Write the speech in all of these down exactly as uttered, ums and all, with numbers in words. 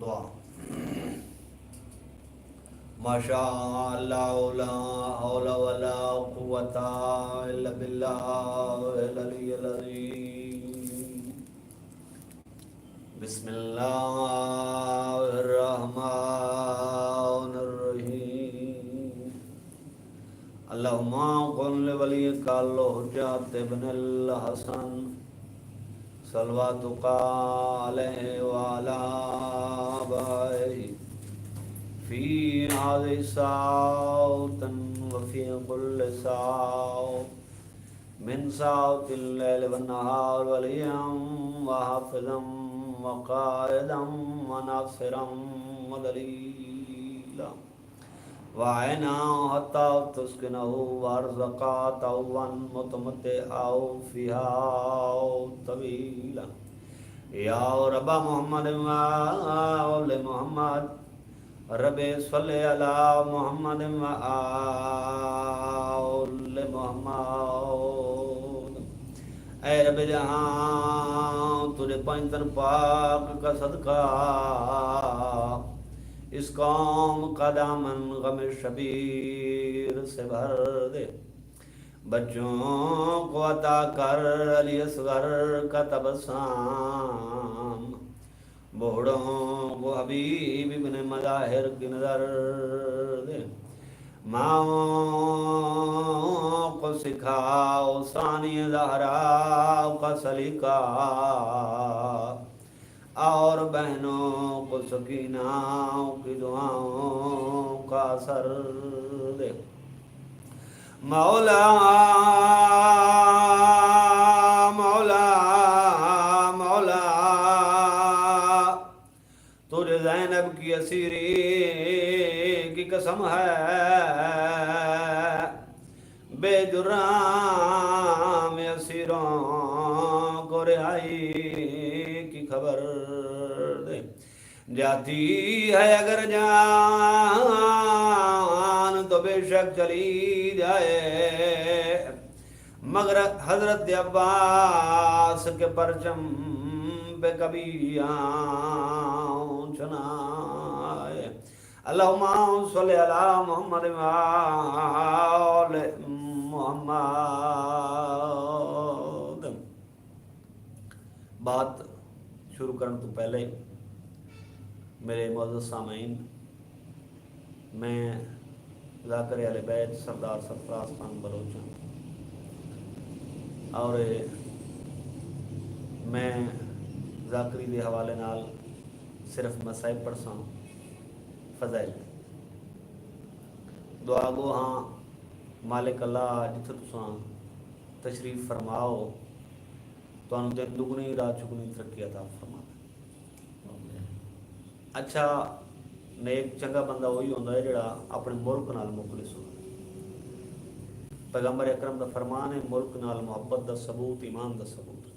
دعا۔ ما شاء اللہ لا حول ولا قوت الا باللہ العلی العظیم۔ بسم اللہ الرحمن الرحیم۔ اللهم كن لوليك الحجة ابن الحسن صلواتك عليه وعلى آبائه في هذه الساعة وفي كل ساعة من ساعة الليل والنهار وليا وحافظا وقائدا وناصرا ودليلا وعينا حتى تسكنه أرضك طوعا متمتعا فيها طويلا۔ يا رب محمد وآل محمد، رب صل على محمد وآل محمد۔ اے رب جہاں، تیرے پنج تن پاک کا صدقہ، اس قوم کا دامن غم شبیر سے بھر دے۔ بچوں کو عطا کر علی اصغر کا تبسم، بوڑھوں کو حبیب ابن مظاہر کی نظر دے۔ ماؤں کو سکھاؤ ثانی زہرا کا سلیقہ، اور بہنوں کو سکینہ کی دعاؤں کا اثر دے۔ مولا، مولا، مولا، تجھے زینب کی اسیری کی قسم ہے، بے جرم اسیروں کو رہائی کی خبر دے۔ جاتی ہے اگر جان تو بے شک چلی جائے، مگر حضرت عباس کے پرچم پہ کبھی آنچ نہ آئے۔ اللہم صل علی محمد و آل محمد۔ بات شروع کرݨ توں پہلے میرے معزز سامعین، میں ذاکر اہل بیت سردار سرفراز خان بلوچ ہاں، اور میں ذاکری دے حوالے نال صرف مصائب پڑھساں، فضائل۔ دعا گو ہاں، مالک اللہ جتھے تساں تشریف فرماؤ، تانوں دن دگنی رات چگنی ترقی عطا فرماوے۔ اچھا، نیک چنگا بندہ وہی ہوندا ہے جڑا اپنے ملک نال مخلص ہووے۔ پیغمبر اکرم دا فرمان ہے، ملک نال محبت دا ثبوت ایمان دا ثبوت ہے۔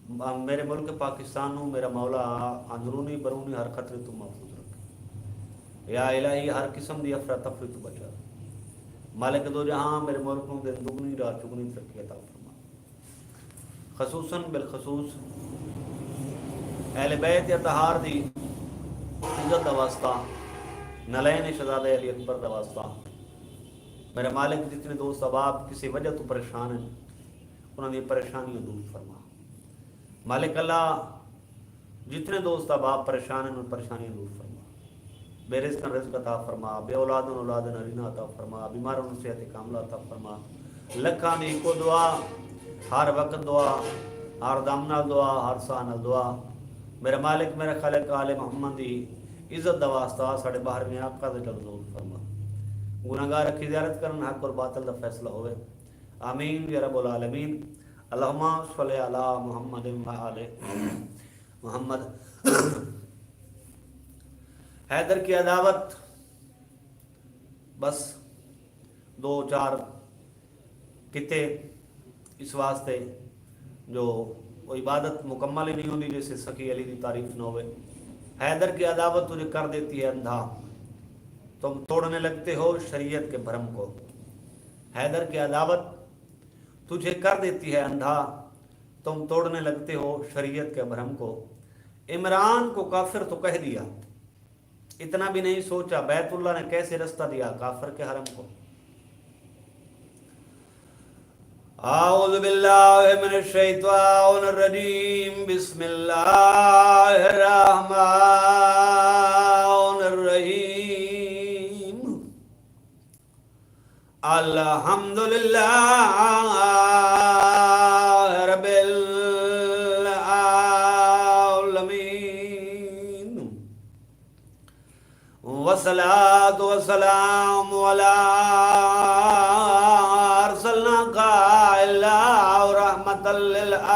م-، میرے ملک پاکستان نوں میرا مولا اندرونی برونی ہر خطرے توں محفوظ رکھے۔ یا الٰہی، ہر قسم دی افراتفری توں بچا۔ مالک دو جہاں، میرے ملک نوں دن دگنی رات چگنی ترقی عطا فرما۔ خصوصاً بالخصوص اہل بیت اطہار دی عزت دا واسطہ، نالین شہزادہ علی اکبر دا واسطہ، میرے مالک، جتنے دوست احباب کسی وجہ توں پریشان ہیں، انہاں دی پریشانیاں دور فرما۔ مالک اللہ، جتنے دوست احباب پریشان ہیں، انہاں پریشانیاں دور فرما۔ بے رزقاں رزق عطا فرما، بے اولاداں اولاد نرینہ عطا فرما، بیماراں نوں صحت کاملہ عطا فرما۔ لکھاں دی ہکو دعا، ہر وقت دعا، ہر دم نال دعا، ہر ساہ نال دعا۔ میرے مالک، میرے خالق، آل محمد دی عزت دا واسطہ ساڈے باہر میں آقا دے جلد ظہور فرما۔ گناہگار اکھی زیارت کرن، حق اور باطل دا فیصلہ ہوئے۔ آمین یا رب العالمین۔ اللہم صلی علی محمد و آل محمد۔ حیدر کی عداوت، بس دو چار کتے اس واسطے جو وہ عبادت مکمل ہی نہیں ہوندی جیسے سخی علی دی تعریف نہ ہوئے۔ حیدر کی عداوت تجھے کر دیتی ہے اندھا، تم توڑنے لگتے ہو شریعت کے بھرم کو۔ حیدر کی عداوت تجھے کر دیتی ہے اندھا، تم توڑنے لگتے ہو شریعت کے بھرم کو۔ عمران کو کافر تو کہہ دیا، اتنا بھی نہیں سوچا، بیت اللہ نے کیسے رستہ دیا کافر کے حرم کو؟ اعوذ باللہ من الشیطان الرجیم، بسم اللہ الرحمن الرحیم۔ الحمد للہ رب العالمین، والصلاة والسلام علی ارسلناک الا رحمۃ للعالمین۔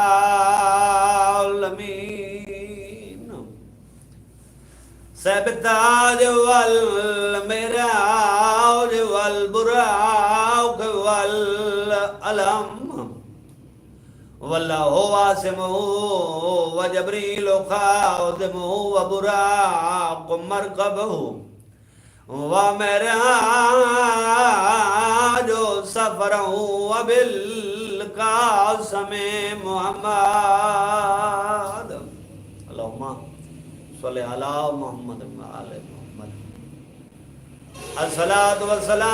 صاحب تاج والمعراج والبراق والعلم، واللہ عاصمہ وجبریل خادمہ وبراق مرکبہ ومعراج سفرہ وبالقاسم محمد۔ اللہم صل علی محمد و آل محمد۔ الصلاۃ والسلام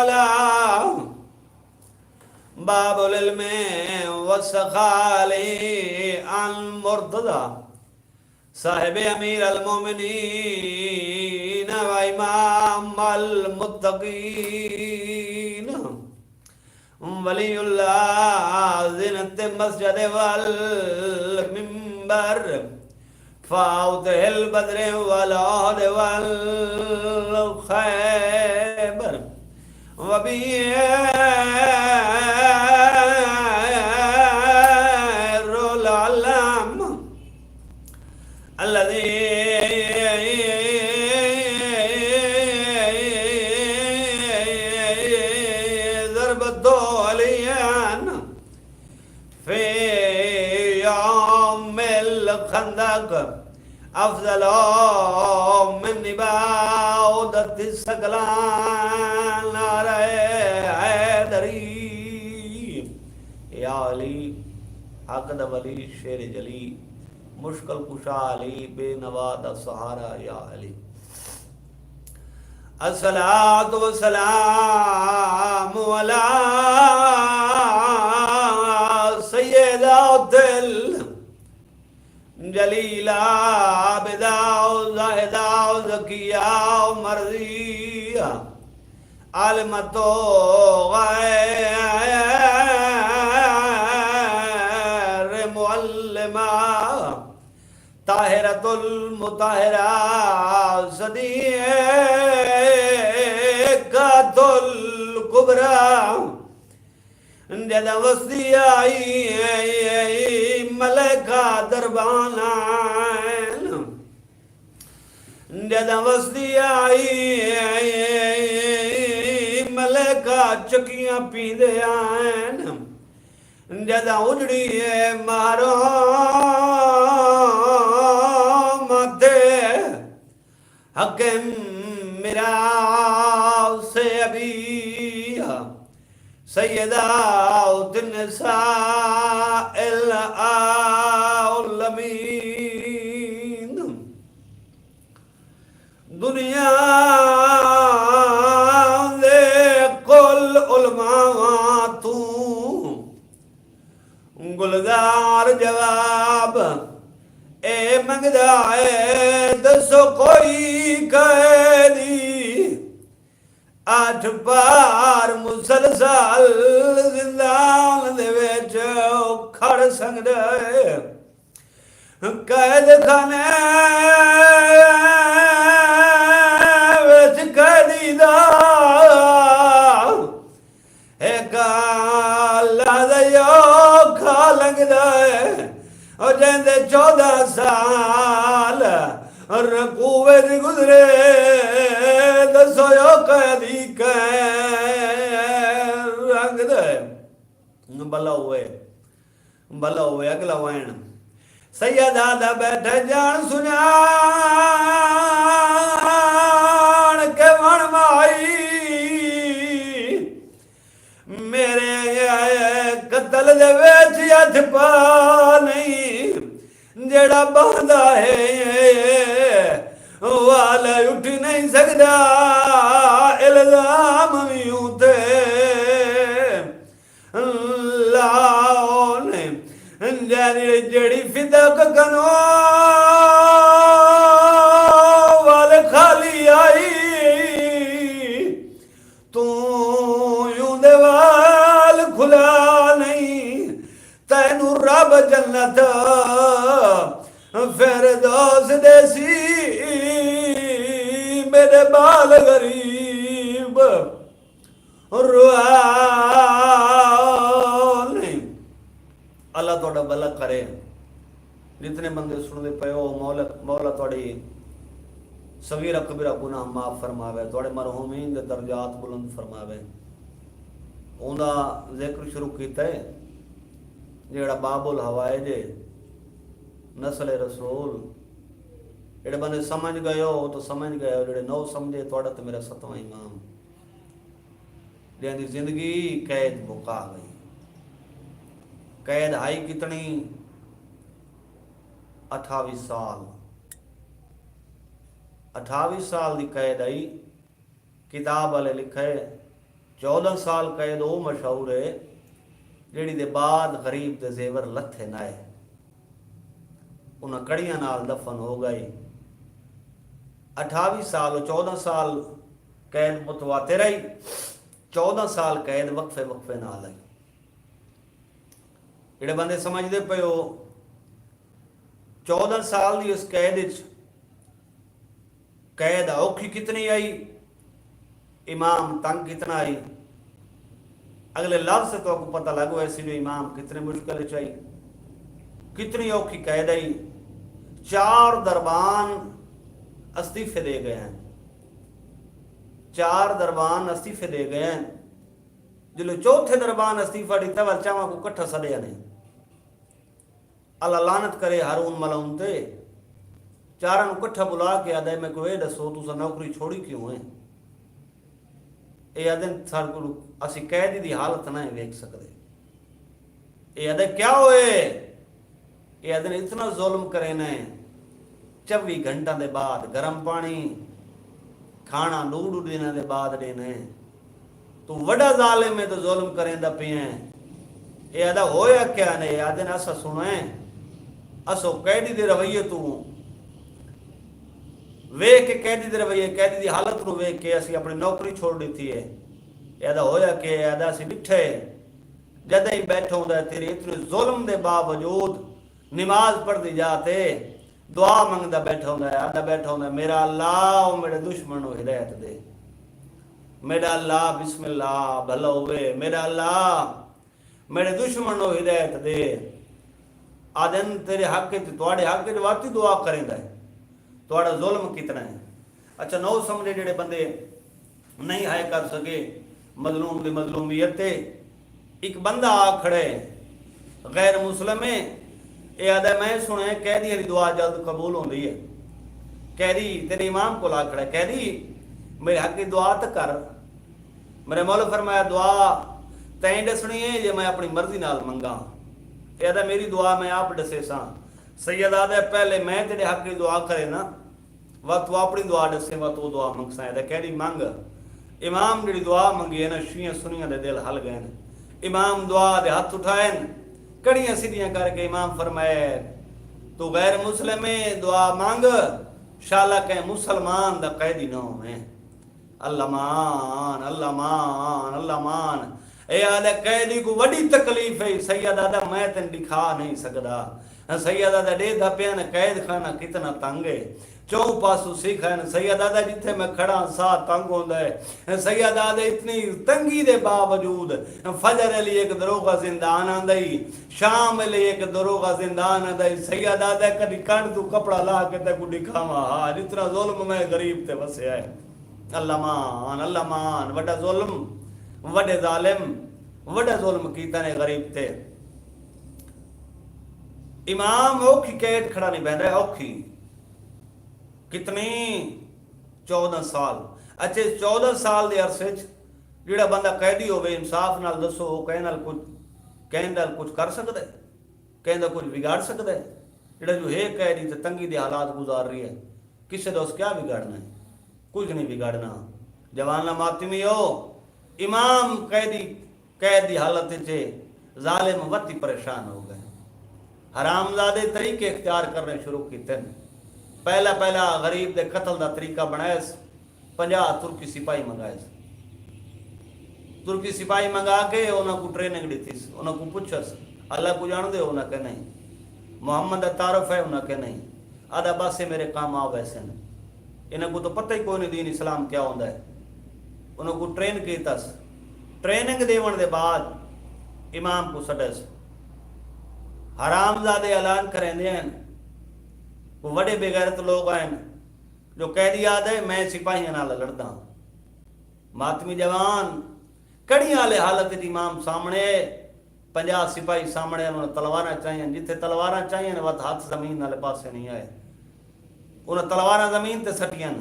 علی باب العلم والسخاء المرتضی، صاحب امیر المومنین و امام المتقین، ولی اللہ زینت مسجد والمنبر، فاوتہ البدر والعہد والخیبر، وبیر العلم الذي ضربته عليا في يوم الخندق أفضل من إبادة الثقلين، نعرہ حیدری۔ یا علی، حق دا ولی، شیر جلی، مشکل کشا علی، بے نوا دا سہارا یا علی۔ الصلاۃ والسلام علی سیدات الجلیلہ عابدہ زاہدہ زکیہ مرضیہ عالمۃ غیر معلمہ، طاہرۃ المطہرہ، صدیقۃ الکبریٰ، جݙاں وسدی آئی ملکہ دربان آئن، جݙاں وسدی آئی ملکہ چکیاں پیندے آئن، جݙاں اجڑی اے محرم تے حاکم میراث ابی، سیدات النساء العالمین۔ دنیا دے کل علماواں توں گلزار جواب اے منگدا اے، دسو کوئی قیدی اٹھ پار مسلسل زندان دے وچ کھڑ سڳدا اے؟ قید خانے وچ قیدی دا ہک لحظہ اوکھا لنگھدا ہے، او جیندے چودہ سال رکوع وچ گزرے، دسو او قیدی کئیں رنگ دا ہے؟ بھلا ہوئے، بھلا ہوئے اڳلا وائن۔ سیدہ دا ٻیٹھے ڄاݨ سنڄاݨ کے وݨ مائی، میݙے قتل دے وچ ہتھ پا نہیں، جیڑھا بہندا ہے وال اٹھ نہیں سڳدا، الزام وی اتے لاؤ نے۔ جیڑھی جیڑھی فدا کنو وال خالی آئی، توں یوں دے وال کھلا نہیں، تینوں رب جنت فردوس ݙیسی، میݙے ٻال غریب روا نہیں۔ اللہ تہاݙا بھلا کرے۔ جتنے بندے سݨدے پئے ہو، مولا، مولا تہاݙی صغیرہ کبیرہ گناہ معاف فرماوے، تہاݙے مرحومین دے درجات بلند فرماوے۔ اوندا ذکر شروع کیتا ہے، جیڑھا باب الحوائج ہے، نسل رسول۔ جیڑھے بندے سمجھ ڳئے ہو، او تاں سمجھ ڳئے ہو، جیڑھے نو سمجھے، تہاݙا تے میرا ستواں امام۔ جیندی زندگی قید مکا ڳئی۔ قید ہائی کتنی؟ اٹھاوی سال۔ اٹھاوی سال دی قید ہئی۔ کتاب والے لکھے، چودہ سال قید او مشہور ہے، جیڑھی دے بعد غریب دے زیور لتھے نہ آئے۔ انہاں کڑیاں نال دفن ہو ڳئی۔ اٹھاوی سال، او چودہ سال قید متواتر آئی، چودہ سال قید وقفے وقفے نال آئی۔ جیڑھے بندے سمجھدے پئے ہو، چودہ سال دی اس قید اچ قید اوکھی کتنی آئی، امام تنگ کتنا آئی۔ اگلے لفظ سے تو کو پتہ لگ ویسی جو امام کتنے مشکل اچ آئی، کتنی اوکھی قید آئی۔ چار دربان استعفے دے ڳئے ہیں، چار دربان استعفے دے ڳئے ہیں۔ جلو چوتھے دربان استعفیٰ ݙتا، ول چاواں کو کٹھا سݙیا نہیں۔ اللہ لعنت کرے ہارون ملعون تے۔ چاراں نوں کٹھا بلا کے آہدا ہے، میکوں اے ݙسو، تساں نوکری چھوڑی کیوں ہے؟ اے آہدن، ساݙے کول، اسی قیدی دی حالت نہ ویکھ سڳدے۔ اے آہدے، کیا ہوئے؟ اے آہدن، اتنا ظلم کرینا ہے۔ چوی گھنٹاں دے بعد گرم پاݨی، کھاݨا ݙو ݙو ݙیناں دے بعد ݙینا ہے۔ توں وݙا ظالم ہے، توں ظلم کریندا پئیں۔ اے آہدا، ہویا کیا نے؟ اے آہدن، اساں سݨا ہے، اسو قیدی دے رویے توں ویکھ کے، قیدی دے رویے، قیدی دی حالت نوں ویکھ کے اسی اپݨی نوکری چھوڑ ݙتی ہے۔ اے آہدا، ہویا کہ؟ اے آہدا، اسی ݙٹھے، جݙاں ہی ٻیٹھا ہوندا ہے، تیرے اتنے ظلم دے باوجود نماز پڑھدی جا تے دعا منگدا ٻیٹھا ہوندا ہے، آہدا ٻیٹھا ہوندا ہے، میرا اللہ، او میݙے دشمن نوں ہدایت ݙے، میݙا اللہ، بسم اللہ، بھلا ہووے، میݙا اللہ، میݙے دشمن نوں ہدایت ݙے۔ آہدن، تیݙے حق اچ، تہاݙے حق اچ واتی دعا کریندا ہے، تہاݙا ظلم کتنا ہے۔ اچھا، نو سمجھے جیڑھے بندے نہیں ہائے کر سڳے مظلوم دی مظلومیت تے، ہک بندہ آ کھڑے، غیر مسلم ہے، اے آہدا، میں سݨے قیدیاں دی دعا جلد قبول ہوندی ہے۔ قیدی تیݙے امام کول آ کھڑے، قیدی، میݙے حق دی دعا تاں کر۔ میݙے مولا فرمایا، دعا تیں ݙسݨی ہے یا میں اپݨی مرضی نال منگاں؟ اے آہدا، میری دعا میں آپ ݙسیساں۔ سید آہدا، پہلے میں تیݙے حق دی دعا کرے نا، وت توں اپݨی دعا ݙسیں، وت توں دعا منگساں۔ اے آہدا، کیڑھی منگ؟ امام جیڑھی دعا منگی ہے نا، شیعہ سنیاں دے دل ہل ڳئے نے۔ امام دعا دے ہتھ اٹھائے نے، کڑیاں سدھیاں کر کے امام فرمائے، توں غیر مسلم ہے، دعا منگ، شالا کہیں مسلمان دا قیدی نہ ہوویں۔ اللہ مان، اللہ مان، اللہ مان۔ اے آہدے، قیدی کوں وݙی تکلیف ہے۔ سید آہدا، میں تین ݙکھا نہیں سڳدا۔ سید آہدا، ݙیہدا پیاں، قید خانہ کتنا تنگ ہے، چوں پاسوں سکھ ہن۔ سید آہدا، جتھے میں کھڑا ہاں، ساہ تنگ ہوندا ہے۔ سید آہدے، اتنی تنگی دے باوجود فجر ویلے ہک داروغہ زندان آندا ہئی، شام ویلے ہک داروغہ زندان آندا ہئی۔ سید آہدے، کݙی کنڈ توں کپڑا لاہ کے تیکوں ݙکھاواں ہا، جتنا ظلم میں غریب تے وسیا ہے۔ اللہ مان، اللہ مان، وݙا ظلم، وݙے ظالم، وݙا ظلم کیتا نے غریب تے۔ امام اوکھی قید کھڑا نہیں بہندا ہے، اوکھی۔ کتنی؟ چودہ سال۔ اچھے، چودہ سال دے عرصے اچ جیڑھا بندہ قیدی ہووے، انصاف نال ݙسو، او کہیں نال کجھ کہیں دا کچھ کر سکدا ہے؟ کہیں دا کچھ بگاڑ سکدا ہے؟ جڑا جو ہے قیدی تے تنگی دے حالات گزار رہی ہے، کسے دا اس کیا بگاڑنا ہے؟ کچھ نہیں بگاڑنا۔ جواناں ماتمی ہو، امام قیدی قید دی حالت وچ ہے، ظالم وتی پریشان ہو گئے۔ حرام زادے طریقے اختیار کرنے شروع کیتے۔ پہلا پہلا غریب دے قتل دا طریقہ بنائے، پنجاہ ترکی سپاہی منگائے۔ ترکی سپاہی منگا کے انہاں کو ٹریننگ ڈتی، انہاں کو پوچھس، اللہ کو جان دے؟ انہاں کہ نہیں۔ محمد دا تعارف ہے؟ انہاں کہ نہیں۔ آدھا بس یہ میرے کام آ ویسے نے۔ انہاں کو تو پتہ ہی کوئی نہیں دین اسلام کیا ہوندا ہے۔ انہاں کو ٹرین کیتس۔ ٹریننگ دیون دے بعد امام کو سڈس۔ حرام زادے اعلان کریندے ہیں، وہ وڈے بے غیرت لوگ آئے، جو قیدی آدھے میں سپاہیاں نال لڑدا۔ ماتمی جوان کڑیاں والے حالت وچ امام سامنے، پنجاہ سپاہی سامنے، انہاں تلواراں چاہیاں، جتھے تلواراں چاہیاں وت ہاتھ زمین والے پاسے نہیں آئے۔ انہاں تلواراں زمین تے سٹیاں۔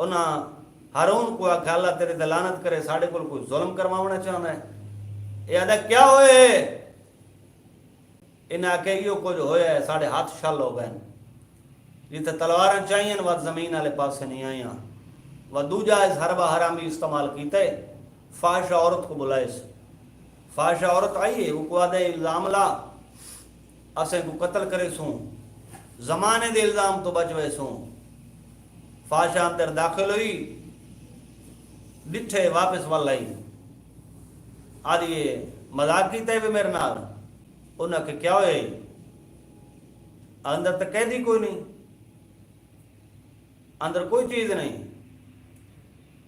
انہاں ہارون کو آکھیا، اللہ تیرے تے لعنت کرے، ساڈے کول کوئی ظلم کرواونا چاہندا ہے؟ اے آدھا کیا ہوئے؟ انہاں آکھیا ایہو کجھ ہویا ہے، ساڈے ہتھ شل ہو گئے۔ جتھے تلواراں چاہیاں وت زمین والے پاسے نہیں آئیاں۔ و دوجا اس حربہ حرامی استعمال کیتے، فاحشہ عورت کو بلائیس۔ فاحشہ عورت آئی ہے، وہ کو آدھے الزام لا، اسیں کو قتل کرے سوں، زمانے دے الزام تو بچ وے سوں۔ فاحشہ اندر داخل ہوئی، ڈٹھے واپس ول آئی۔ آدھی مذاق کیتے وے میرے نال؟ انہاں کہ کیا ہوئے؟ اندر تے قیدی کوئی نہیں، اندر کوئی چیز نہیں۔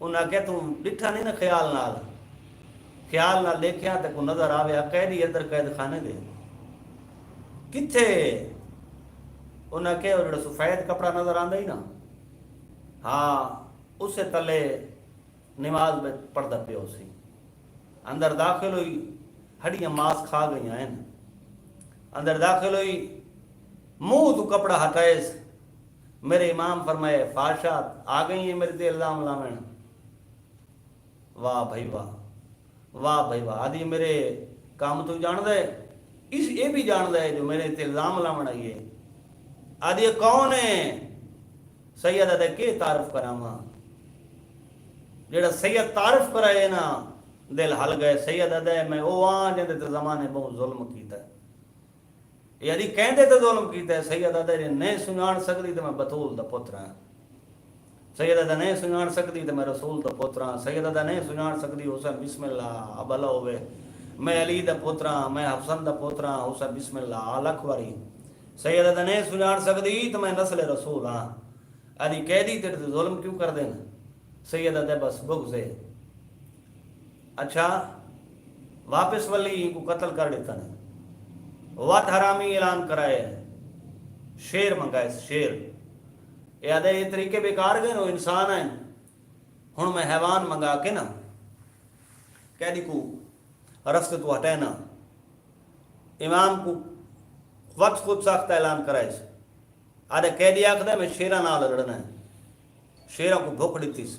انہاں کہ توں ڈٹھا نہیں نا خیال نال؟ خیال نال دیکھیا تے کو نظر آوے قیدی اندر قید خانے دے۔ کتھے؟ انہاں کہ وہ جڑا سفید کپڑا نظر آندا ہی نا، ہاں، اسے تلے نماز میں پڑھدا پیا ہوسی۔ اندر داخل ہوئی، ہڈیاں ماس کھا گئیاں ہن۔ اندر داخل ہوئی، منہ تو کپڑا ہٹائیس۔ میرے امام فرمائے، فاحشہ آ گئی ہے میرے تے الزام لاوݨ۔ واہ بھائی واہ، واہ بھائی واہ۔ آدھی میرے کام تو جان دے، اس اے بھی جان دے جو میرے تے الزام لاوݨ آئی ہے۔ آدھی کون ہے؟ سید آدھے کے تعارف کراواں؟ جیڑا سید تعارف کرائے نا، دل ہل گئے۔ سید آدھے میں او آں جیندے تے زمانے بہوں ظلم کیتا ہے۔ اے آدھی کیندے تے ظلم کیتا ہے؟ سید آدھے جے نہیں سنجان سکدی تے میں بتول دا پتر ہاں۔ سید آدھے نہیں سنجان سکدی تے میں رسول دا پتر ہاں۔ سید آدھے نہیں سنجان سکدی، حسین بسم اللہ ابھلا ہووے، میں علی دا پتر ہاں، میں حسن دا پتر ہاں، حسین بسم اللہ آ لکھ واری۔ سید آدھے نہیں سنجان سکدی تے میں نسل رسول ہاں۔ آدھی قیدی تیرے تے ظلم کیوں کردے نے؟ سید آدھے بس بغض ہے۔ اچھا، واپس ولی اینکوں قتل کر ݙتا نے۔ وت حرامی اعلان کرائے، شیر منگائے، شیر۔ اے آدھے اے طریقے بیکار گئے، او انسان ہیں، ہݨ میں حیوان منگا کے نا قیدی کوں رستے توں ہٹائنا۔ امام کوں وت خود ساختہ اعلان کرائے۔ آدھے قیدی آکھدا میں شیراں نال لڑنا ہے۔ شیراں کوں بھوک ݙتیس،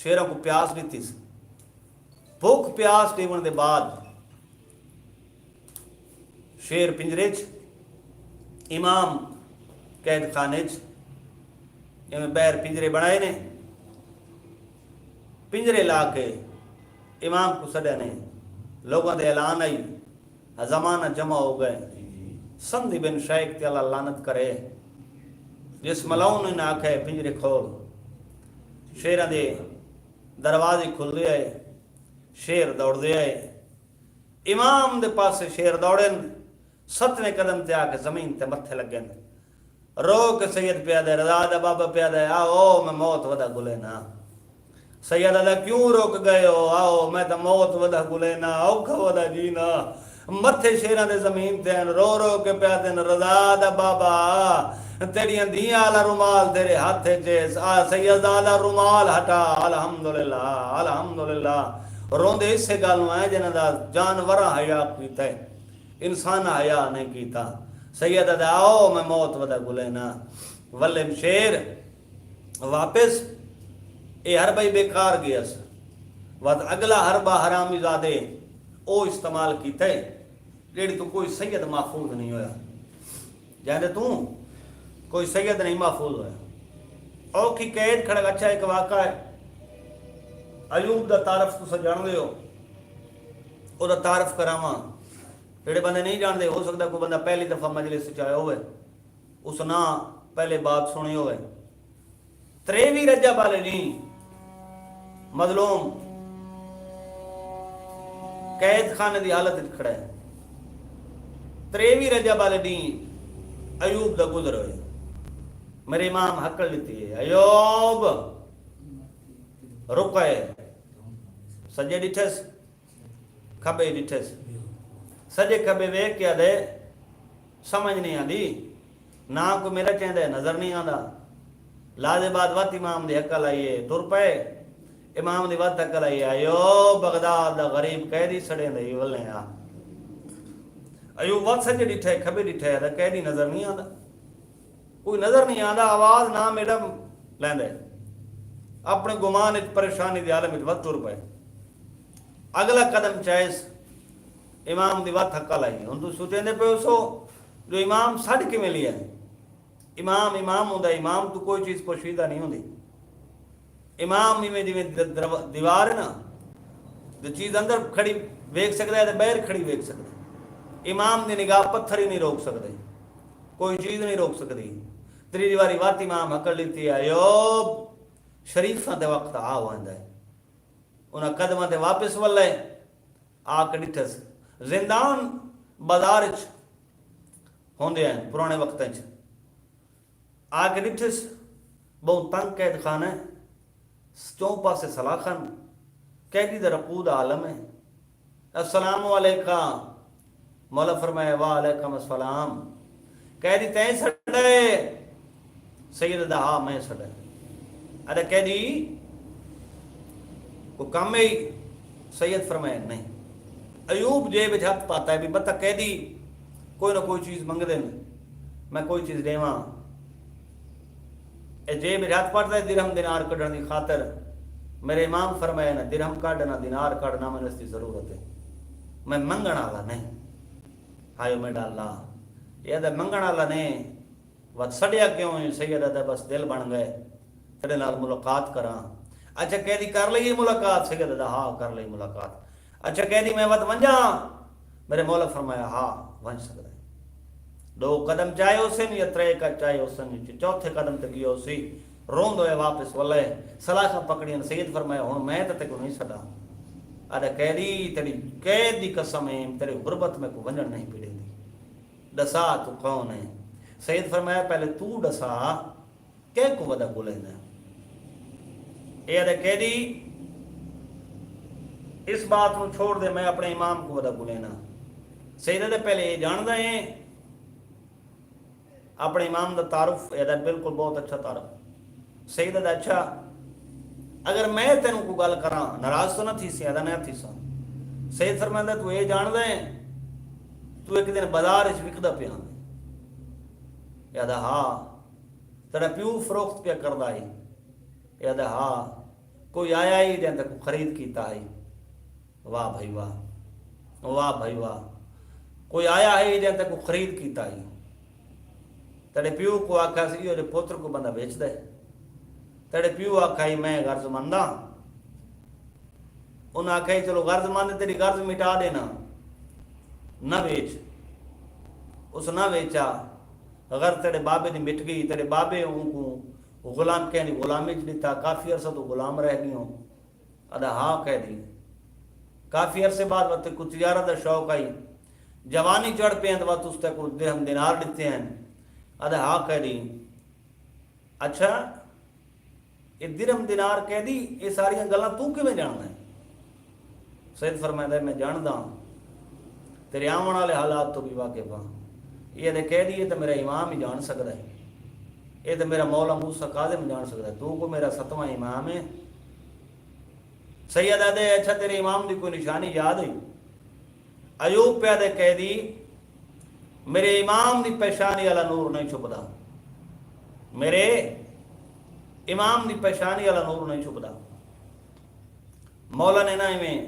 شیراں کوں پیاس ݙتیس۔ بھوک پیاس ݙیوݨ دے بعد شیر پنجرے چ، امام قید خانے چ، ایویں ٻاہر پنجرے بݨائے نے۔ پنجرے لا کے امام کوں سݙیا نے، لوگاں دے اعلان آئی، زمانہ جمع ہو گئے۔ سندھ ابن شیخ تے اللہ لعنت کرے، جس ملعون نے آکھے پنجرے کھول، شیراں دے دروازے کھلدے آئے، شیر دوڑدے آئے۔ امام دے پاسے شیر دوڑن، ستویں قدم تے آ کے زمین تے متھے لڳن۔ رو کے سید پیا دے، رضا دا بابا پیا دے، آؤ میں موت ودا گلینا۔ سید آدھا کیوں رک گئے ہو؟ آؤ میں تاں موت ودا گلینا، اوکھا ودا جینا۔ متھے شیراں دے زمین تے ہن، رو رو کے پیا دن، رضا دا بابا تیݙیاں دھیاں آلا رومال تیرے ہتھ اچ ہے۔ آ سید آلا رومال ہٹا، الحمدللہ، الحمدللہ۔ روندے اسے ڳالھوں ہیں جنہاں دا جانوراں حیا کیتا ہے، انسان حیا نہیں کیتا۔ سید آدھا آؤ میں موت ودا گلینا۔ ولم شیر واپس، اے حربہ ہی بیکار ڳیس۔ وت اڳلا حربہ حرامی زادے او استعمال کیتا ہے، جیڑھی توں کوئی سید محفوظ نہیں ہویا، جیندے توں کوئی سید نہیں محفوظ ہویا۔ اوکھی قید کھڑک۔ اچھا، ایک واقعہ ہے، ایوب دا تعارف تساں جاندے ہو، او دا تعارف کراواں۔ جیڑھے بندے نہیں جاندے، ہو سکدا کوئی بندہ پہلی دفعہ مجلس وچ آیا ہوئے، اس نہ پہلے بات سنی ہوئے۔ تریوی رجب والے ݙینہہ مظلوم قید خانے دی حالت وچ کھڑا ہے۔ تریوی رجب والے ݙینہہ ایوب دا گزر ہوئے۔ میرے امام ہکل ݙتی ہے، ایوب! رکئے۔ سڄے ݙٹھس، کھٻے ݙٹھس۔ سڄے کھٻے ویکھ کے آہدے، سمجھ نہیں آندی، نہ کوئی میرا چیندا ہے، نظر نہیں آندا۔ لحظے بعد وت امام دی ہکل آئی ہے، ٹر پئے۔ امام دی وت ہکل آئی ہے، ایوب! بغداد دا غریب قیدی سڑیندے ہی ولیں آ۔ ایوب وت سڄے ݙٹھے، کھٻے ݙٹھے، آہدا قیدی نظر نہیں آندا۔ کوئی نظر نہیں آندا، آواز نہ میݙا لیندے۔ اپݨے گمان وچ، پریشانی دے عالم وچ وت ٹر پئے۔ اڳلا قدم چائس، امام دی وت ہکل آئی۔ ہݨ توں سوچیندے پئے ہوسو جو امام سݙ کیویں لیا ہے؟ امام امام ہوندا ہے، امام توں کوئی چیز پوشیدہ نہیں ہوندی۔ امام ایویں جیویں د-، درو-، دیوار ہے نا، جو چیز اندر کھڑی ویکھ سڳدا ہے تے ٻاہر کھڑی ویکھ سڳدا ہے۔ امام دی نگاہ پتھر ہی نہیں روک سڳدے، کوئی چیز نہیں روک سڳدی۔ تریجھی واری وت امام ہکل ݙتی ہے، ایوب! شریفاں دے وقت آ ویندا ہے۔ انہاں قدماں تے واپس ولے، آ کے ݙٹھس۔ زندان بازار اچ ہوندے ہن پراݨے وقتاں اچ۔ آ کے ݙٹھس، ٻہوں تنگ قید خانہ ہے، چوں پاسے سلاخن، قیدی دا رقود عالم ہے۔ السلام علیکم۔ مولا فرمایا، وعلیکم السلام۔ قیدی تیں سݙے؟ سید آہدا، ہا، میں سݙے۔ آہدا، قیدی، کوئی کم ہے؟ سید فرمایا، نہیں۔ ایوب جیب وچ ہتھ پاتا ہے، بھی پتہ قیدی کوئی نہ کوئی چیز منگدے نے، میں کوئی چیز ݙیواں۔ اے جیب وچ ہتھ پاتا ہے درہم دینار کڈھݨ دی خاطر۔ میرے امام فرمایا، نہ درہم کڈھ، نہ دینار کڈھ، نہ مینوں اس دی ضرورت ہے، میں منگݨ والا نہیں۔ ہائے میݙا اللہ، اے آہدا منگݨ والا نہیں، وت سݙیا کیوں ہے؟ سید آہدا، بس دل بݨ ڳئے تیݙے نال ملاقات کراں۔ اچھا قیدی، کر لئی ملاقات؟ سید آہدا، ہا، کر لئی ملاقات۔ اچھا قیدی، میں وت ونڄاں؟ میرے مولا فرمایا، ہا، ونڄ سڳدا ہے۔ ݙو قدم چائے ہوسن یا ترے ق-، چائے ہوسن، چوتھے قدم تے ڳیا ہوسی، روندے ہوئے واپس ولے، سلاخاں پکڑیاں۔ سید فرمایا، ہݨ میں تاں تیکوں نہیں سݙاں۔ آہدا، قیدی، تیݙی قید دی قسم ہے، تیݙی غربت میکوں ونڄݨ نہیں پئی ݙیندی۔ ݙسا توں کون ہے؟ سید فرمایا، پہلے توں ݙسا، کینکوں ودا ڳولیندا؟ اے آہدا، قیدی، اس بات نوں چھوڑ دے، میں اپݨے امام کوں ودا ڳولینداں۔ سید آہدا، پہلے اے ڄاݨدا ہیں؟ اپݨے امام دا تعارف؟ اے آہدا، بالکل، بہت اچھا تعارف۔ سید آہدا، اچھا، اگر میں تینوں کوئی ڳالھ کراں، ناراض تاں نہ تھیسیں؟ آہدا، نہ تھیساں۔ سید فرمیندا، توں اے ڄاݨدا ہیں، توں ایک دن بازار وچ وکدا پیا ہاں؟ اے آہدا، ہا۔ تیݙا پیو فروخت پیا کردا ہئی؟ اے آہدا، ہا۔ کوئی آیا ہئی جیں تیکوں خرید کیتا ہئی؟ واہ بھائی واہ، واہ بھائی واہ۔ کوئی آیا ہئی جیں تیکوں خرید کیتا ہئی؟ تیݙے پیو کوں آکھیا سی، ایہو جے پتر کوں بندہ ویچدا ہے؟ تیݙے پیو آکھیا ہئی، میں غرض مندا۔ انہاں آکھیا ہئی، چلو غرض مند، تیݙی غرض مٹا ݙینا، نہ ویچ۔ اس نہ ویچا۔ غرض تیݙے بابے دی مٹ ڳئی۔ تیݙے بابے اونکوں غلام، کہیں دی غلامی اچ ݙتا، کافی عرصہ توں غلام رہ ڳیوں۔ آہدا، ہا قیدی۔ کافی عرصے بعد وت تیکوں تجارت دا شوق آئی، جوانی چڑھ پئی، وت اس تیکوں درہم دینار ݙتے ہن۔ آہدا، ہا قیدی۔ اچھا، اے درہم دینار، قیدی، اے ساریاں ڳالھاں توں کیویں ڄاݨدا ہیں؟ سید فرمیندا ہے، میں ڄاݨدا ہاں، تیݙے آوݨ والے حالات توں بھی واقف ہاں۔ اے آہدے، قیدی، اے تاں میرا امام ہی ڄاݨ سڳدا ہے، اے تاں میرا مولا موسیٰ کاظم ڄاݨ سڳدا ہے، توں کوئی میرا ستواں امام ہے۔ سید آہدے، اچھا، تیݙے امام دی کوئی نشانی یاد ہے؟ ایوب پیا آہدے، قیدی، میرے امام دی پیشانی والا نور نہیں چھپدا، میرے امام دی پیشانی والا نور نہیں چھپدا۔ مولا نے نہ ایویں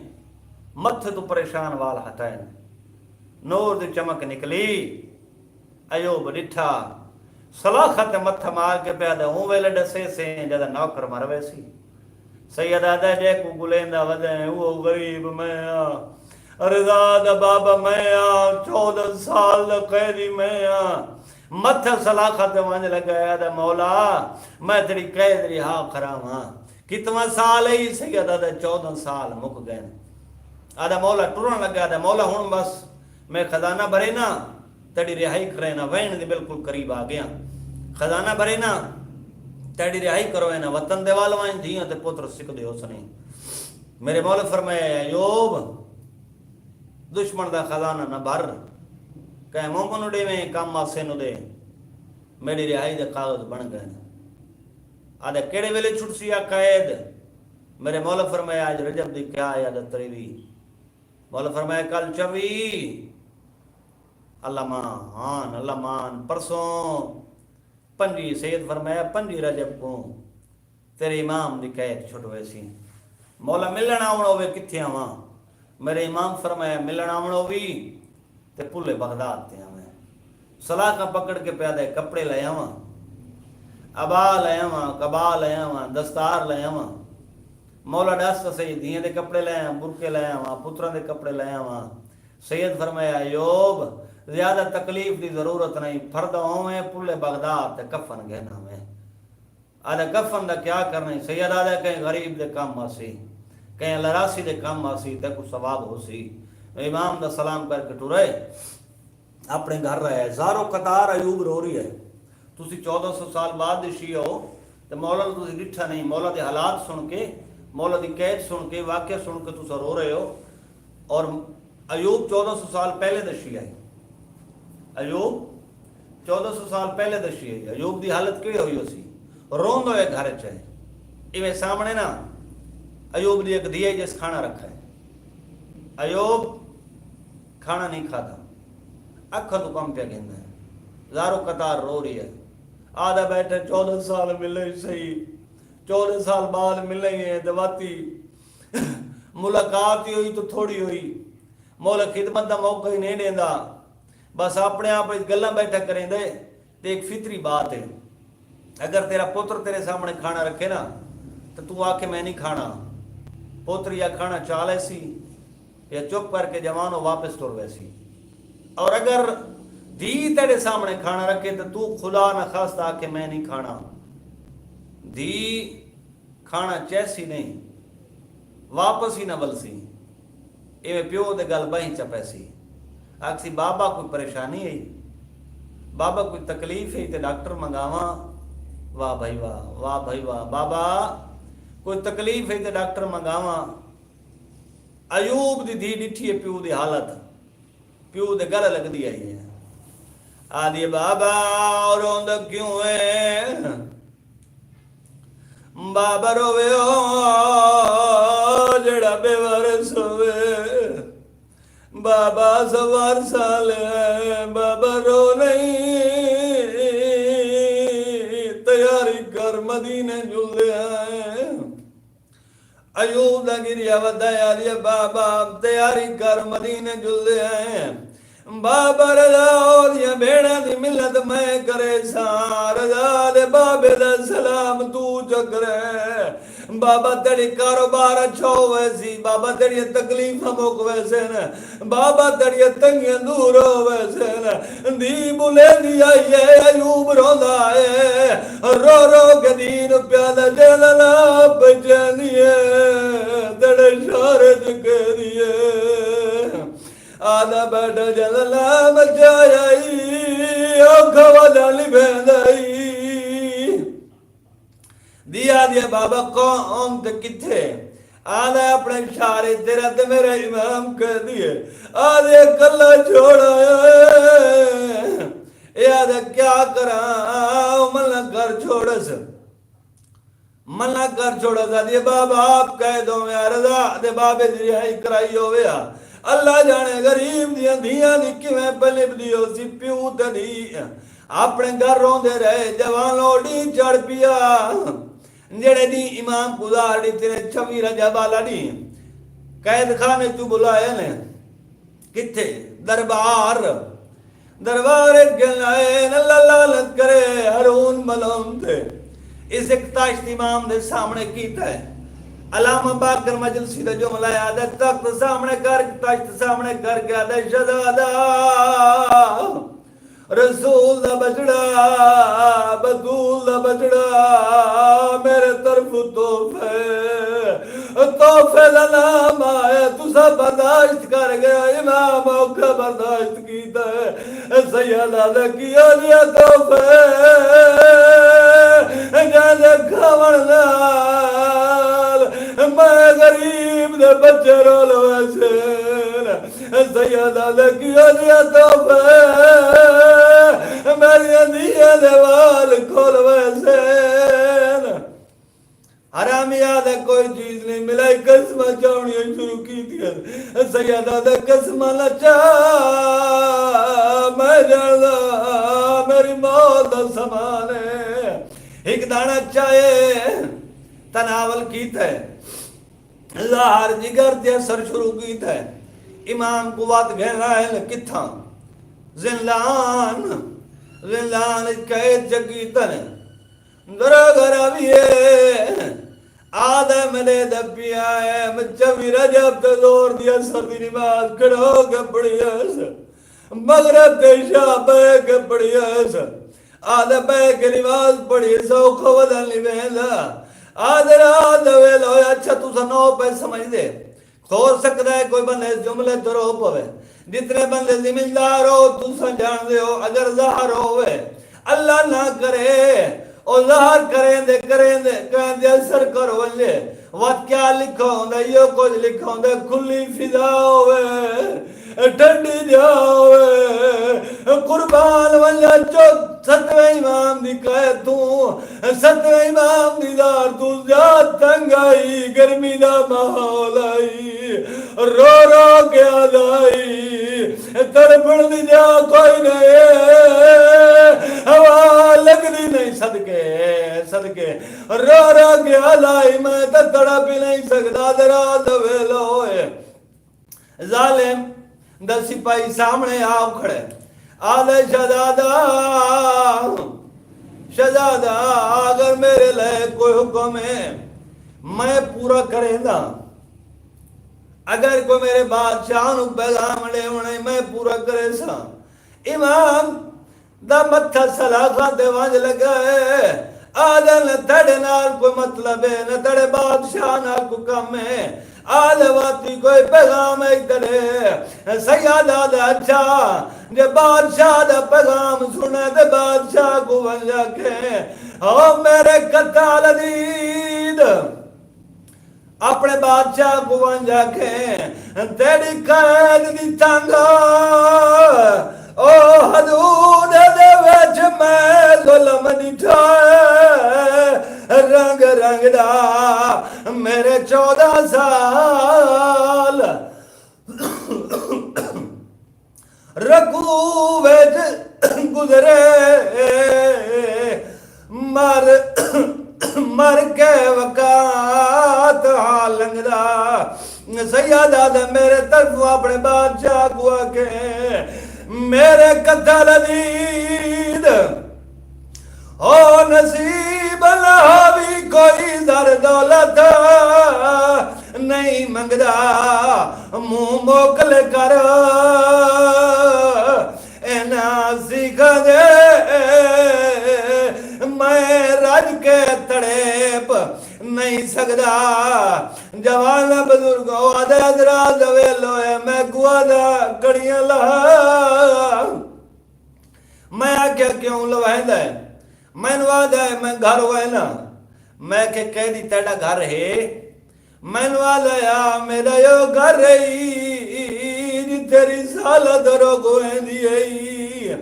متھے توں پریشان وال ہٹائن۔ نور دی چمک نکلی۔ ایوب ݙٹھا، سلاخت تے متھا مار کے پیا تے اوں ویلے ݙسے سیں جݙاں نوکر مر ویسی۔ سید آہدا، جیکوں ڳلیندا ودیں، اوہو غریب میں آں۔ رضا دا بابا میں آں، چودہ سال دا قیدی میں آں۔ متھا سلاخت تے ونڄ لڳا، آہدا، مولا، میں تیݙی قید رہا کراواں۔ کتواں سال ہئی؟ سید آہدا، چودہ سال مک ڳئن۔ آہدا، مولا ٹرݨ لڳا، آہدا، مولا، ہݨ بس میں خزانہ بھرینا، تیݙی رہائی کرینا، ویݨ دے بالکل قریب آ ڳیاں۔ خزانہ بھرینا، تیݙی رہائی کروینا، وطن دے ول ونڄ، دھیاں تے پتر سکدے ہوسنیں۔ میرے مولا فرمایا، ایوب، دشمن دا خزانہ نہ بھر، کہیں مومن نوں ݙیویں، کم آسے نوں ݙے، میݙی رہائی دے کاغذ بݨ ڳئن۔ آہدا، کیڑھے ویلے چھٹسی آ قید؟ میرے مولا فرمایا، اڄ رجب دی کیا ہے؟ آہدا، تریوی۔ مولا فرمایا، کل چوی۔ اللہ مان، ہان، اللہ مان، پرسوں پنجی۔ سید فرمایا، پنجی رجب کوں تیرے امام دی قید چھٹ ویسی۔ مولا، ملݨ آوݨ ہووے، کتھے آواں؟ میرے امام فرمایا، ملݨ آوݨ ہووی تے پل بغداد تے آویں۔ سلاخاں پکڑ کے پیا تے کپڑے لے آواں، عبا لے آواں، قبا لے آواں، دستار لے آواں۔ مولا، ݙس تاں سہی، دھیاں دے کپڑے لے آواں، برقعے لے آواں، پتراں دے کپڑے لے آواں؟ سید فرمایا، ایوب، زیادہ تکلیف دی ضرورت نہیں، پھردا ہوویں، پل بغداد تے کفن گھن آویں۔ آہدا، کفن دا کیا کرݨا ہے؟ سید آہدا، کہیں غریب دے کم آسی، کہیں اللہ راسی دے کم آسی، تیکوں ثواب ہوسی۔ امام دا سلام کر کے ٹرے، اپݨے گھر رہے۔ زار و قطار ایوب رو رہی ہے۔ تسی چودہ سو سال بعد دے شیعہ ہو، تے مولا نوں تسی ݙٹھا نہیں۔ مولا دے حالات سݨ کے، مولا دی قید سݨ کے، واقعہ سݨ کے تساں رو رہے ہو۔ اور ایوب چودہ سو سال پہلے دا شیعہ ہے۔ ایوب چودہ سو سال پہلے دا شیعہ ہے۔ ایوب دی حالت کیڑھی ہوئی ہوسی؟ روندے ہوئے گھر چ ہے۔ ایویں سامݨے نا ایوب دی ہک دھی ہے جس کھانا رکھا ہے۔ ایوب کھانا نہیں کھادا، اکھاں توں کم پیا گھندا ہے، زار و قطار رو رہی ہے۔ آہدا، بیٹھے چودہ سال ملے ہی سہی، چودہ سال بعد ملے ہی ہیں تے واتی ملاقات ہی ہوئی تو تھوڑی ہوئی، مولا خدمت دا موقع ہی نہیں ݙیندا، بس اپݨے آپ وچ گلاں بیٹھا کریندے۔ تے ہک فطری بات ہے، اگر تیرا پتر تیرے سامݨے کھانا رکھے نا، تے توں آکھے، میں نہیں کھانا، پتر یا کھانا چا لیسی یا چپ کر کے جوان ہو واپس ٹر ویسی۔ اور اگر دھی تیرے سامݨے کھانا رکھے تے توں خدا نہ خواستہ آکھے، میں نہیں کھانا، دھی کھانا چیسی نہیں، واپس ہی نہ ولسی۔ ایویں پیو دے گل بہی چا پیسی، آکھسی، بابا کوئی پریشانی ہے؟ بابا کوئی تکلیف ہے تے ڈاکٹر منگاواں؟ واہ بھائی واہ، واہ بھائی واہ، بابا کوئی تکلیف ہے تے ڈاکٹر منگاواں؟ ایوب دی دھی ݙٹھی ہے پیو دی حالت، پیو دے گل لڳدی آئی ہے۔ آہدی، بابا روندا کیوں ہے؟ بابا روے او جیڑھا بے وارث ہوے۔ بابا سوار سال ہے، بابا رو نہیں، تیاری کر، مدینے جلدے آئے۔ ایوب دا گریا ودھا، آہدی، بابا تیاری کر، مدینے جلدے آئے۔ بابا رضا اوندیاں بھیݨاں دی ملت میں کریساں، رضا دے بابے دا سلام توں چا کریں۔ بابا تیݙی کاروبار اچھا ہوویسی، بابا تیݙیاں تکلیفاں مک ویسن، بابا تیݙیاں تنگیاں دور ہوویسن۔ دھی ٻلیندی آئی ہے، ایوب روندا ہے، رو رو کے دھی نوں پیاندا، جیندے نال بچیندی ہے، تیݙے اشارے چ کہندی ہے۔ آہدا، بیٹھا جیندے نال بچہ آئی، اوکھا ودا نبھیندا ای۔ دھی آہدی، بابا کون تے کتھے؟ آہدا، اپݨے اشارے، تیرا تے میرا امام کہندی ہے۔ آہدی، کلھا چھوڑ آیا ہے۔ اے آہدا، کیا کراں، او منا گھر چھوڑس۔ منا گھر چھوڑس، آہدی، بابا آپ قید ہووے ہا، رضا دے بابے دی رہائی کرائی ہووے ہا۔ اللہ جاݨے غریب دیاں دھیاں دی کیویں پلبدی ہوسی، پیو تے دھی اپݨے گھر روندے رہے۔ جوانو، ݙینہہ چڑھ پیا، جیڑھے ݙینہہ امام گزار ݙتے نے، چھوی رجب آلا ݙینہہ۔ قید خانے چوں بلائے نے۔ کتھے؟ دربار۔ دربار اچ گھن آئے نے۔ اللہ لعنت کرے ہارون ملعون تے۔ اس ہک تاشت امام دے سامنے کیتا ہے۔ علامہ باقر مجلسی دا جملہ ہے، آہدا، تخت سامنے کر، تاشت سامنے کر کے آہدا، شہزادہ، رسول دا ٻچڑا، بتول دا ٻچڑا، میرے طرفوں تحفے، تحفے دا نام آیا، تساں برداشت کر گئے، امام اوکھا برداشت کیتا ہے۔ سیدہ دا کیہو جیا تحفے، جیندے کھاوݨ نال میں غریب دے بچے رول ویسن۔ سیدہ دے کیہو جیا تحفے، میݙیاں دھیاں دے وال کھل ویسن۔ حرامی آہدا کوئی چیز نہیں ملائی، قسماں چاوݨیاں شروع کیتیاں۔ سیدہ دے قسماں نہ چا، میں ڄاݨدا میری موت دا سامان ہے۔ ہک داݨا چائے تناول کیتا ہے۔ ظاہر جگر تے اثر شروع کیتا ہے۔ امام قوت گھن آئے نے کتھاں؟ زندان، زندان اچ قید چ کیتا نے۔ درا گھر آویے، آہدا میݙے دبی آئے، میں چوی رجب تے ظہر دی اثر دی نماز کھڑا ہو کے پڑھی اس۔ مغرب تے عشاء بہہ کے پڑھی اس۔ آہدا بہہ کے نماز پڑھی، سوکھا ودن نہیں ویندا۔ آہدے رات دا ویلا ہویا، اچھا تساں نو پئے سمجھدے۔ ہو سکدا ہے کوئی بندہ اس جملے تے رو پوے۔ جتنے بندے زمیندار ہو، تساں جاݨدے ہو، اگر زہر ہووے، اللہ نہ کرے، او زہر کریندے، کریندے، کریندے اثر کر ونڄے، وت کیا لکھا ہوندا، ایہو کجھ لکھا ہوندا، کھلی فضا ہووے، ٹھنڈی جا ہووے، قربان ونڄاں چت ستویں امام دی قید توں، ستویں امام دی دار توں زیاد تنگ آئی، گرمی دا ماحول آئی، رو رو کے آہدا ہئی، تڑپݨ دی جا کوئی نہیں، ہوا لڳدی نہیں، صدقے، صدقے، رو رو کے آہدا ہئی، میں تاں تڑپ ہی نہیں سڳدا، ذرا دا ویلا ہوئے۔ ظالم دا سپاہی سامݨے آ کھڑے، آہدے، شہزادہ، شہزادہ، اگر میرے لئے کوئی حکم ہے، میں پورا کرینداں۔ اگر کوئی میرے بادشاہ نوں پیغام ݙیوݨے، میں پورا کریساں۔ امام دا متھا سلاخاں تے ونڄ لڳا ہے۔ آہدن، تیݙے نال کوئی مطلب ہے، نہ تیݙے بادشاہ نال کوئی کم ہے۔ آہدے، واتی کوئی پیغام ہے تیݙے؟ سیدہ آہدا، اچھا، جے بادشاہ دا پیغام سݨے تے بادشاہ کوں ونڄ آکھیں، او میرے قتال دید، اپݨے بادشاہ کوں ونڄ آکھیں، تیݙی قید دی تنگ، او حدود دے وچ میں ظلم ݙٹھا ہے، رنگ رنگ دا میرے چودہ سال۔ رکوع وچ گزرے، مر، مر کے وقت ہاں لنگھدا۔ سیدہ آہدے، میرے طرفوں اپݨے بادشاہ کوں آکھیں، میرے قتال دید، او نصیب نہ ہووی کوئی زر دولت نہیں منگدا، منہ موکل کر انہاں سیخاں دے، میں رڄ کے تڑیپ نہیں سڳدا۔ جوان بزرگ آہدے، حضرات، ویلو ہے، میں گوا دا کڑیاں لہا۔ میں آکھیا، کیوں لوائیندا ہے؟ مینوں آہدا ہے، میں گھر وینا۔ میں آکھیا، قیدی، تیݙا گھر ہے؟ مینوں آہدا ہے، آ، میݙا ایہو گھر ہے، جتھے رسالت رڳ ویندی ہے۔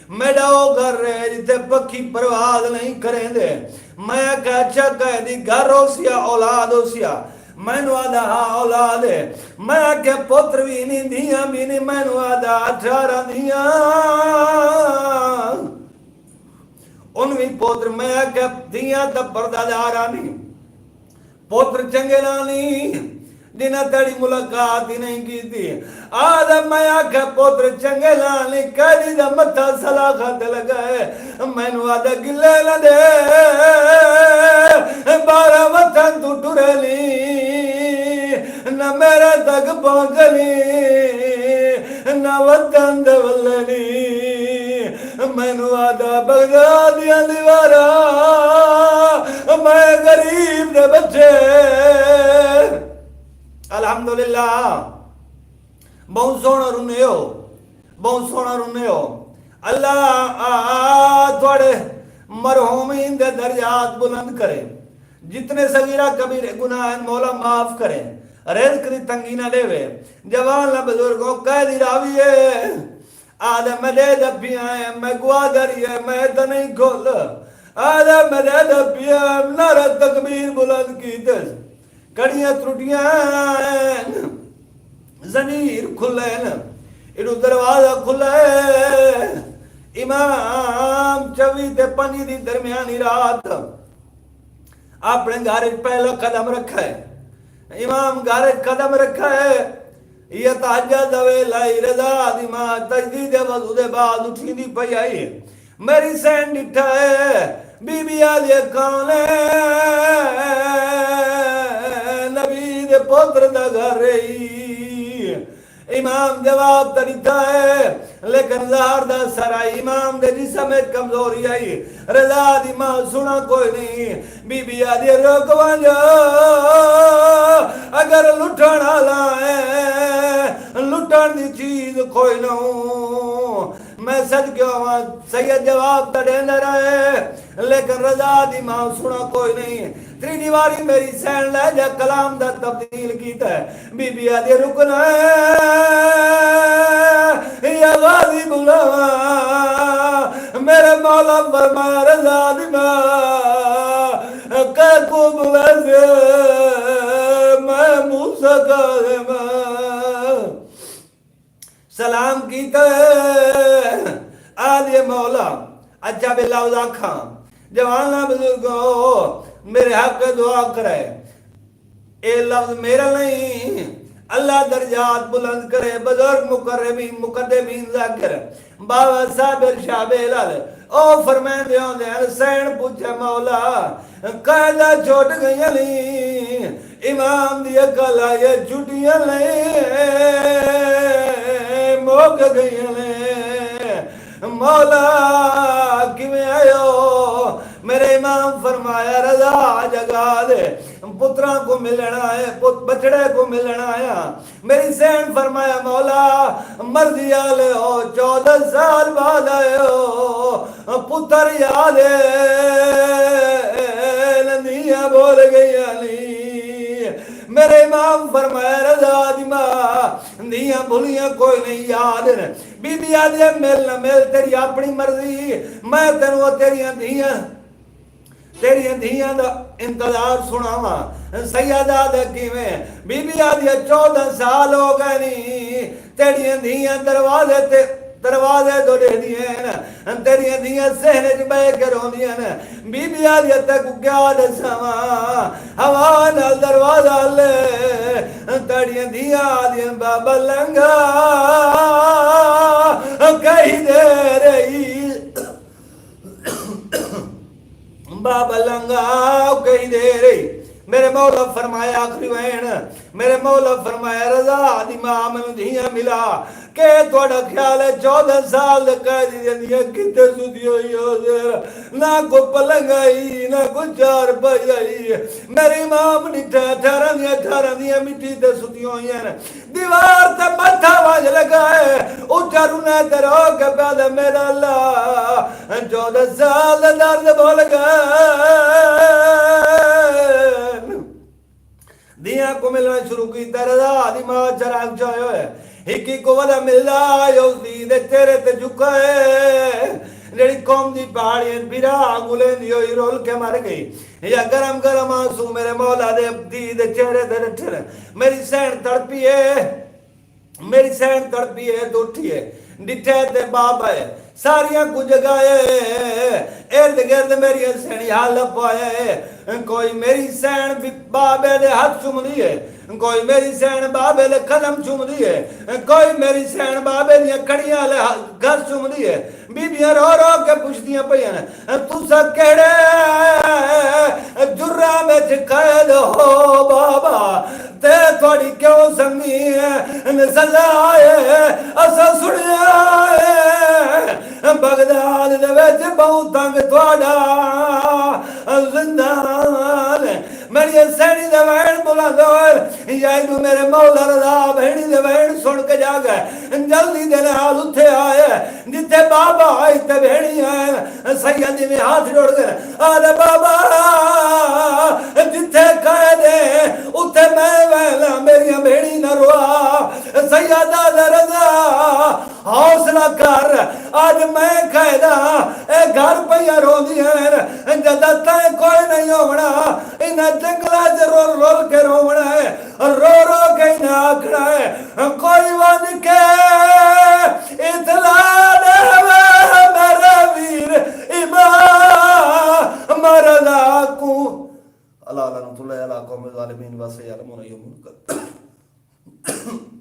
میݙا او گھر ہے، جتھے پکھی پرواز نہیں کریندے۔ میں آکھیا، اچھا قیدی، گھر ہوسیا، اولاد ہوسیا؟ مینوں آہدا، ہا، اولاد ہے۔ میں آکھیا، پتر وی نی، دھیاں وی نی؟ مینوں آہدا، اٹھارہ دھیاں۔ ان وی پتر۔ میں آکھیا، دھیاں تاں پردہ دار آنی، پتر چنگے نہ نی۔ جنہاں تیݙی ملاقات ہی نہیں کیتی۔ آہدا میں آکھیا پتر چنگے لال ایں، قیدی دا متھا سلاخاں تے لڳا ہے، مینوں آہدا گلے نہ ݙے، ٻاہرا وطن توں ٹریلی، نہ میرے تک پہنچلی، نہ وطن دے وللی۔ مینوں آہدا بغداد دیاں دیواراں، میں غریب دے بچے۔ الحمدللہ، بہوں سوہݨا رنے ہو، بہوں سوہݨا رنے ہو۔ اللہ آ، آ، تہاݙے مرحومین دے درجات بلند کرے، جتنے صغیرہ کبیرہ گناہ ہیں مولا معاف کرے، رزق دی تنگی نہ ݙیوے۔ جوان نہ بزرگوں، قیدی راوی ہے، آہدا میں ݙیہہ دا پیا ہیں، میں گوادر ہی ہے، میں تاں نہیں کھل۔ آہدا میں ݙیہہ دا پیا ہیں، نعرہ تکبیر بلند کیتس، کڑیاں ترٹیاں ہیں، زنجیر کھلے ہیں، ایݙو دروازہ کھلے۔ امام چوی تے پنجی دی درمیانی رات اپݨے گھر وچ پہلا قدم رکھے۔ امام گھر وچ قدم رکھے، یہ تہجد دا ویلا ہئی، رضا دی ماں تجدید وضو دے بعد اٹھیندی پئی ہئی۔ میری سین ݙٹھا ہے، بی بی آہدی ہے، کون ہے؟ نبی دے پتر دا گھر ہئی۔ امام جواب تاں ݙتا ہے، لیکن زہر دا اثر آئی، امام دے جسم وچ کمزوری آئی۔ رضا دی ماں سݨا کوئی نہیں۔ بی بی آہدی، رک ونڄ، اگر لٹݨ آلا ہے، لٹݨ دی چیز کوئی نہ ہوں۔ میں صدقے ہوواں، سید جواب تاں ݙیندا رہے، لیکن رضا دی ماں سݨا کوئی نہیں۔ تریجھی واری میری سین لہجہ کلام دا تبدیل کیتا ہے۔ بی بی آہدی، رکنا ہے یا غازی بلاواں؟ میرے مولا فرمایا، رضا دی ماں، کیکوں بلائیسے؟ میں موسیٰ کاظم ہاں۔ سلام کیتا ہے، آہدی، مولا، اچھا ٻئے لفظ آکھاں؟ جواناں بزرگو، میرے حق دعا کرے۔ اے لفظ میرا نہیں، اللہ درجات بلند کرے۔ بزرگ مقربین، مقدمین ذاکر بابا صابر شاہ بیلال، او فرمیندے ہوندے ہن، سین پچھے، مولا، قیداں چھٹ ڳئیاں نی؟ امام دی اکل آئی ہے، چھٹیاں نی، مک ڳئیاں نی۔ مولا، کیویں آئے ہو؟ میرے امام فرمایا، رضا جگا دے، پتراں کوں ملݨ آئے، پت بچڑے کوں ملݨ آیا۔ میری سین فرمایا، مولا، مرضی آلے ہو، چودہ سال بعد آئے ہو، پتر یاد ہے، دھیاں بھل ڳئیاں نی؟ میرے امام فرمایا، رضا دی ماں، دھیاں بھلیاں کوئی نہیں، یاد نے۔ بی بی آہدی ہے، مل نہ مل، تیری اپݨی مرضی، میں تینوں تیریاں دھیاں تیریاں دھیاں دا انتظار سݨاواں۔ سیدہ آہدے، کیویں؟ بی بی آہدی ہے، چودہ سال ہو ڳئے نی، تیریاں دھیاں دروازے تے، دروازے توں ݙیہدیاں ہن، تیریاں دھیاں صحن وچ ٻہہ کے روندیاں ہن۔ بی بی آہدی ہے، تیکوں کیا ݙساواں، ہوا نال دروازہ ہلے، تیریاں دھیاں آہدیاں، بابا لنگا کہیں دے رہی۔ بابا لنگا کہیں دے رہی۔ میرے مولا فرمایا، آخری وین، میرے مولا فرمایا، رضا دی ماں، مینوں دھیاں ملا۔ کہ تہاݙا خیال ہے چودہ سال دے قیدی دے دھیاں کتھے ستیاں ہوئیاں ہوسن؟ نہ کوئی پلنگ آئی، نہ کوئی چارپائی آئی۔ میرے امام ݙٹھا، اٹھارہ دیاں اٹھارہ دھیاں مٹی تے ستیاں ہوئیاں ہن۔ دیوار تے متھا ونڄ لڳا ہے، اچا رونا تے رو کے پیا آہدا، میرا اللہ، چودہ سال دے درد بھل ڳئے۔ دھیاں کوں ملݨا شروع کیتا، رضا دی ماں چراغ چوئے ہوئے، ہکی کوں ودا ملدا ہے، اس دھی دے چہرے تے جھکا ہے، جیڑھی قوم دی پہاڑی بھرا گلیندی ہوئی رل کے مر ڳئی۔ یا گرم گرم آنسو میرے مولا دے دھی دے چہرے تے ݙٹھن۔ میری سین تڑپی ہے، میری سین تڑپی ہے، تے اٹھی ہے۔ ݙٹھے تے بابے ساریاں کوں جڳائے، ارد گرد میݙیاں سیݨیاں لپائے۔ کوئی میݙی سیݨ بی-، بابے دے ہتھ چمدی ہے، کوئی میݙی سیݨ بابے دے قدم چمدی ہے، کوئی میݙی سیݨ بابے دیاں کڑیاں آلے ہ-، گھر چمدی ہے۔ بیبیاں رو رو کے پچھدیاں پئیاں نے، "تساں کیڑھے جرم وچ قید ہو بابا؟ تے تہاݙی کیوں سنگین سزا ہے؟ اساں سݨیا ہے بغداد دے وچ ٻہوں تنگ تہاݙا زندان ہے۔" میݙی سیݨی دے ویݨ بلند ہوئے، یا اینوں میݙے مولا رضا بھیݨی دے ویݨ سݨ کے جاڳے، جلدی دے نال اتھے آئے، جتھے بابا آئی تے بھیݨی آئے۔ سید ایویں ہتھ جوڑ کے آہدے، "بابا، جتھے قید ہے، اتھے میں ویلاں، میݙیاں بھیݨی نہ روا۔" سید آہدے، "رضا، حوصلہ کر، اڄ میں قید ہاں، اے گھر پئیاں روندیاں ہن، جݙاں تیں کوئی نہیں ہووݨا، انہاں جنگلاں 'چ رل رل کے رووݨا ہے۔" رو رو کے انہاں آکھݨا ہے، کوئی ونڄ کے اطلاع ݙیوے میرے ویر امام رضا کوں۔ الا لعنت اللہ علی قوم الظالمین وسیعلمون یوم القیامہ۔